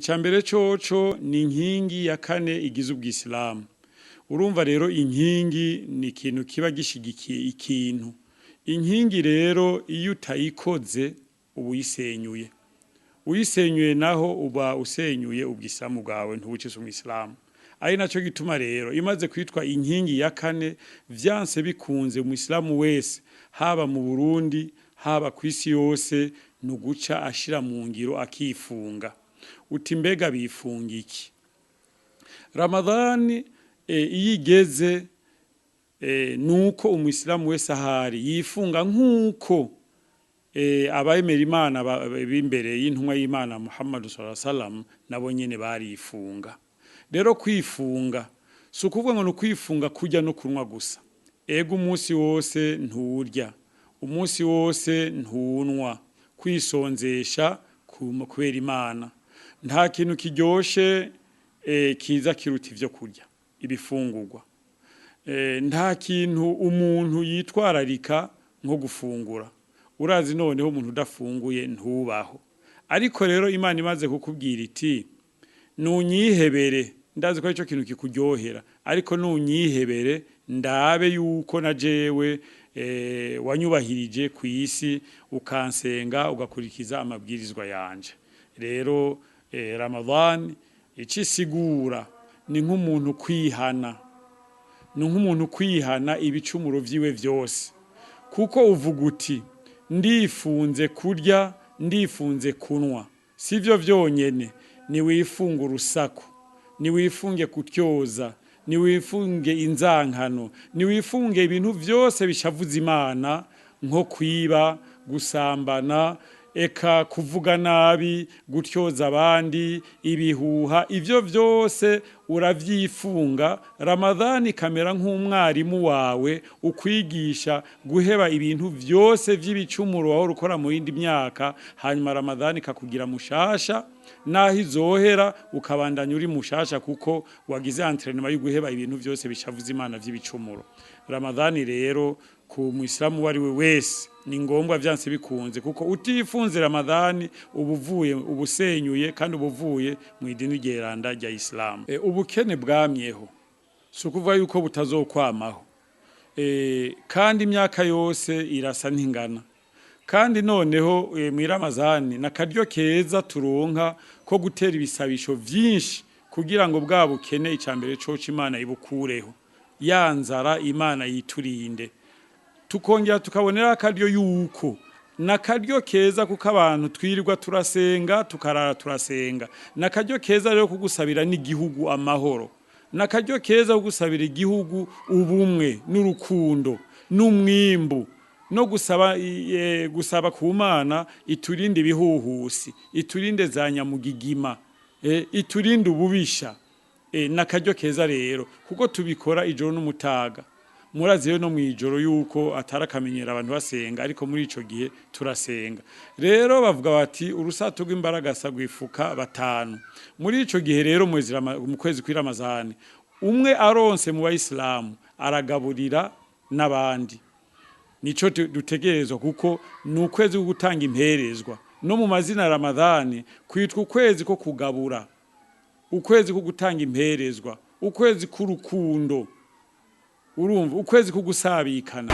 Icya mbere coco ni inkingi ya kane igize ubwisilamu. Urumva rero, inkingi ni ikintu kiba gishigikiye ikintu. Inkingi rero iyo utayikoze uba uyisenyuye. Uyisenyuye naho uba usenyuye ubwisilamu bwawe, ntubucitse umwisilamu. Ari naco gituma rero imaze kwitwa inkingi ya kane, vyanse bikunze umwisilamu wese, haba mu Burundi, haba ku isi yose, ni uguca ashira mu ngiro akifunga. Uti mbega bifunga iki? Ramadhani iyo igeze, nuko umwisilamu wese ahari yifunga nk'uko abemera Imana b'imbere y'intumwa y'Imana Muhammad sallallahu alaihi wasallam nabo nyene barifunga. Rero kwifunga si ukuvuga ngo ni ukwifunga kurya no kunywa gusa. Ego, umunsi wose nturya, umunsi wose ntunwa, kwisonzesha kubera Imana. Nta kintu kiryoshe kiza kiruta ivyo kurya, ibifungurwa. Nta kintu umuntu yitwararika nko gufungura. Urazi noneho umuntu udafunguye ntubaho. Ariko rero Imana imaze kukubwira iti: "Nunyihebere, ndazi ko aricyo kintu kikuryohera, ariko nunyihebere ndabe yuko na jewe wanyubahirije ku isi, ukansenga, ugakurikiza amabwirizwa yanje." Rero Ramadhan icisigura ni nk'umuntu kwihana, ni nk'umuntu kwihana ibicumuro vyiwe vyose, kuko uvuga uti: "Ndifunze kurya, ndifunze kunwa." Sivyo vyonyene, niwifunge urusaku, niwifunge kutyoza, niwifunge inzankano, niwifunge ibintu vyose bishavuza Imana, nko kwiba, gusambana, eka kuvuga nabi, gutyoza abandi, ibihuha. Ivyo vyose uravyifunga. Ramadhani kamera nk'umwarimu wawe ukwigisha guheba ibintu vyose vy'ibicumuro wahora ukora mu yindi myaka. Hanyuma Ramadhani kakugira mushasha, naho izohera ukabandanya uri mushasha, kuko wagize entraînement yo guheba ibintu vyose bishavuza Imana vy'ibicumuro. Ramadhani rero ku muislamu uwo ari we wese ni ngombwa, vyanse bikunze, kuko utifunze Ramadhani ubuvuye, ubusenyuye, kandi ubuvuye mu idini ryeranda rya Islam. Ubukene bwamyeho, si ukuvuga yuko butazokwamaho. Kandi imyaka yose irasa ntingana. Kandi noneho mu Ramazani na karyo keza turonka ko gutera ibisabisho vyinshi kugira ngo bwa bukene, icambere coco Imana ibukureho, ya nzara Imana yiturinde. Tukongera tukabonera akaryo yuko nakaryo keza, kuko abantu twirirwa turasenga, tukarara turasenga. Nakaryo keza rero kugusabira n'igihugu amahoro, nakaryo keza kugusabira igihugu ubumwe n'urukundo n'umwimbu, no gusaba ku Mana iturinde ibihuhusi, iturinde za nyamugigima, iturinde ububisha. Nakaryo keza rero kuko tubikora ijoro n'umutaga. Murazi rero no mwijoro yuko atari akamenyero abantu basenga, ariko muri ico gihe turasenga. Rero bavuga bati: "Urusato rw'imbaragasa rwifuka batanu." Muri ico gihe rero mu kwezi kw'iramazani, umwe aronse mu bayisilamu aragaburira n'abandi. Nico dutegerezwa, kuko ni ukwezi ko gutanga imperezwa. No mu mazina ya Ramadhani kwitwa ukwezi ko kugabura, ukwezi ko gutanga imperezwa, ukwezi k'urukundo, urumva, ukwezi ko gusabikana.